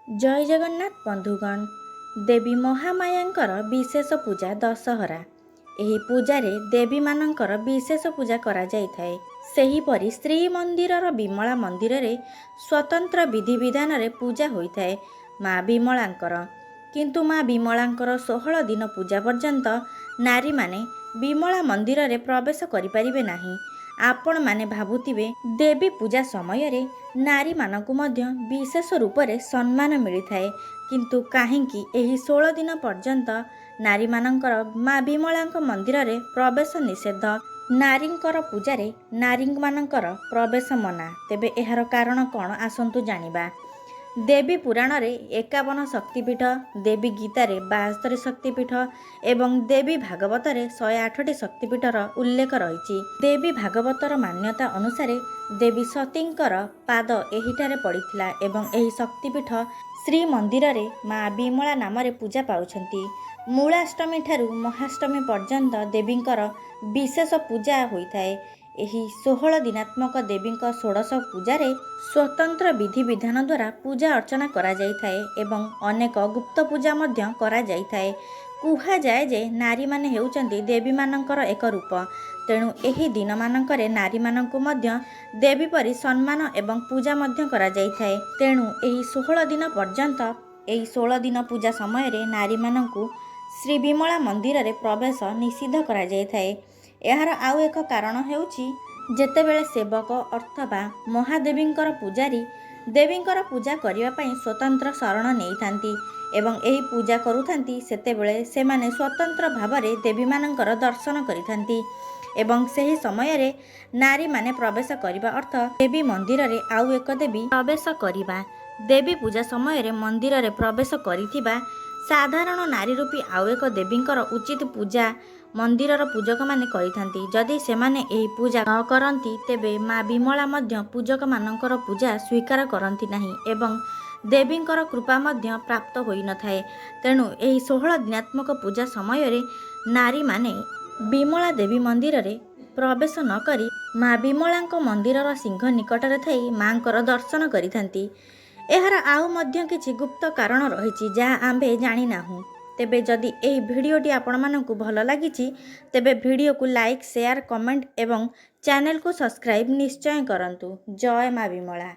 ଜୟ ଜଗନ୍ନାଥ ବନ୍ଧୁଗଣ। ଦେବୀ ମହାମାୟାଙ୍କର ବିଶେଷ ପୂଜା ଦଶହରା। ଏହି ପୂଜାରେ ଦେବୀମାନଙ୍କର ବିଶେଷ ପୂଜା କରାଯାଇଥାଏ। ସେହିପରି ଶ୍ରୀମନ୍ଦିରର ବିମଳା ମନ୍ଦିରରେ ସ୍ୱତନ୍ତ୍ର ବିଧିବିଧାନରେ ପୂଜା ହୋଇଥାଏ ମା ବିମଳାଙ୍କର। କିନ୍ତୁ ମା ବିମଳାଙ୍କର 16 ଦିନ ପୂଜା ପର୍ଯ୍ୟନ୍ତ ନାରୀମାନେ ବିମଳା ମନ୍ଦିରରେ ପ୍ରବେଶ କରିପାରିବେ ନାହିଁ। ଆପଣମାନେ ଭାବୁଥିବେ, ଦେବୀ ପୂଜା ସମୟରେ ନାରୀମାନଙ୍କୁ ମଧ୍ୟ ବିଶେଷ ରୂପରେ ସମ୍ମାନ ମିଳିଥାଏ, କିନ୍ତୁ କାହିଁକି ଏହି 16 ଦିନ ପର୍ଯ୍ୟନ୍ତ ନାରୀମାନଙ୍କର ମା ବିମଳାଙ୍କ ମନ୍ଦିରରେ ପ୍ରବେଶ ନିଷେଧ? ନାରୀଙ୍କର ପୂଜାରେ ନାରୀମାନଙ୍କର ପ୍ରବେଶ ମନା, ତେବେ ଏହାର କାରଣ କ'ଣ? ଆସନ୍ତୁ ଜାଣିବା। ଦେବୀ ପୁରାଣରେ 51 ଶକ୍ତିପୀଠ, ଦେବୀ ଗୀତାରେ 72 ଶକ୍ତିପୀଠ ଏବଂ ଦେବୀ ଭାଗବତରେ 108ଟି ଶକ୍ତିପୀଠର ଉଲ୍ଲେଖ ରହିଛି। ଦେବୀ ଭାଗବତର ମାନ୍ୟତା ଅନୁସାରେ ଦେବୀ ସତୀଙ୍କର ପାଦ ଏହିଠାରେ ପଡ଼ିଥିଲା ଏବଂ ଏହି ଶକ୍ତିପୀଠ ଶ୍ରୀମନ୍ଦିରରେ ମା ବିମଳା ନାମରେ ପୂଜା ପାଉଛନ୍ତି। ମୂଳାଷ୍ଟମୀ ଠାରୁ ମହାଷ୍ଟମୀ ପର୍ଯ୍ୟନ୍ତ ଦେବୀଙ୍କର ବିଶେଷ ପୂଜା ହୋଇଥାଏ। ଏହି 16 ଦିନାତ୍ମକ ଦେବୀଙ୍କ ଷୋଡ଼ଶ ପୂଜାରେ ସ୍ୱତନ୍ତ୍ର ବିଧିବିଧାନ ଦ୍ୱାରା ପୂଜା ଅର୍ଚ୍ଚନା କରାଯାଇଥାଏ ଏବଂ ଅନେକ ଗୁପ୍ତ ପୂଜା ମଧ୍ୟ କରାଯାଇଥାଏ। କୁହାଯାଏ ଯେ ନାରୀମାନେ ହେଉଛନ୍ତି ଦେବୀମାନଙ୍କର ଏକ ରୂପ। ତେଣୁ ଏହି ଦିନମାନଙ୍କରେ ନାରୀମାନଙ୍କୁ ମଧ୍ୟ ଦେବୀ ପରି ସମ୍ମାନ ଏବଂ ପୂଜା ମଧ୍ୟ କରାଯାଇଥାଏ। ତେଣୁ ଏହି 16 ଦିନ ପର୍ଯ୍ୟନ୍ତ, ଏହି 16 ଦିନ ପୂଜା ସମୟରେ ନାରୀମାନଙ୍କୁ ଶ୍ରୀ ବିମଳା ମନ୍ଦିରରେ ପ୍ରବେଶ ନିଷିଦ୍ଧ କରାଯାଇଥାଏ। ଏହାର ଆଉ ଏକ କାରଣ ହେଉଛି, ଯେତେବେଳେ ସେବକ ଅଥବା ମହାଦେବୀଙ୍କର ପୂଜାରୀ ଦେବୀଙ୍କର ପୂଜା କରିବା ପାଇଁ ସ୍ୱତନ୍ତ୍ର ଶରଣ ନେଇଥାନ୍ତି ଏବଂ ଏହି ପୂଜା କରୁଥାନ୍ତି, ସେତେବେଳେ ସେମାନେ ସ୍ୱତନ୍ତ୍ର ଭାବରେ ଦେବୀମାନଙ୍କର ଦର୍ଶନ କରିଥାନ୍ତି ଏବଂ ସେହି ସମୟରେ ନାରୀମାନେ ପ୍ରବେଶ କରିବା ଅର୍ଥ ଦେବୀ ମନ୍ଦିରରେ ଆଉ ଏକ ଦେବୀ ପ୍ରବେଶ କରିବା। ଦେବୀ ପୂଜା ସମୟରେ ମନ୍ଦିରରେ ପ୍ରବେଶ କରିଥିବା ସାଧାରଣ ନାରୀ ରୂପୀ ଆଉ ଏକ ଦେବୀଙ୍କର ଉଚିତ ପୂଜା ମନ୍ଦିରର ପୂଜକମାନେ କରିଥାନ୍ତି। ଯଦି ସେମାନେ ଏହି ପୂଜା ନ କରନ୍ତି, ତେବେ ମା ବିମଳା ମଧ୍ୟ ପୂଜକମାନଙ୍କର ପୂଜା ସ୍ୱୀକାର କରନ୍ତି ନାହିଁ ଏବଂ ଦେବୀଙ୍କର କୃପା ମଧ୍ୟ ପ୍ରାପ୍ତ ହୋଇନଥାଏ। ତେଣୁ ଏହି 16 ଦିନାତ୍ମକ ପୂଜା ସମୟରେ ନାରୀମାନେ ବିମଳା ଦେବୀ ମନ୍ଦିରରେ ପ୍ରବେଶ ନ କରି ମା ବିମଳାଙ୍କ ମନ୍ଦିରର ସିଂହ ନିକଟରେ ଥାଇ ମାଙ୍କର ଦର୍ଶନ କରିଥାନ୍ତି। ଏହାର ଆଉ ମଧ୍ୟ କିଛି ଗୁପ୍ତ କାରଣ ରହିଛି, ଯାହା ଆମ୍ଭେ ଜାଣିନାହୁଁ। ତେବେ ଯଦି ଏହି ଭିଡ଼ିଓଟି ଆପଣମାନଙ୍କୁ ଭଲ ଲାଗିଛି, ତେବେ ଭିଡ଼ିଓକୁ ଲାଇକ୍, ସେୟାର, କମେଣ୍ଟ ଏବଂ ଚ୍ୟାନେଲକୁ ସବସ୍କ୍ରାଇବ୍ ନିଶ୍ଚୟ କରନ୍ତୁ। ଜୟ ମା ବିମଳା।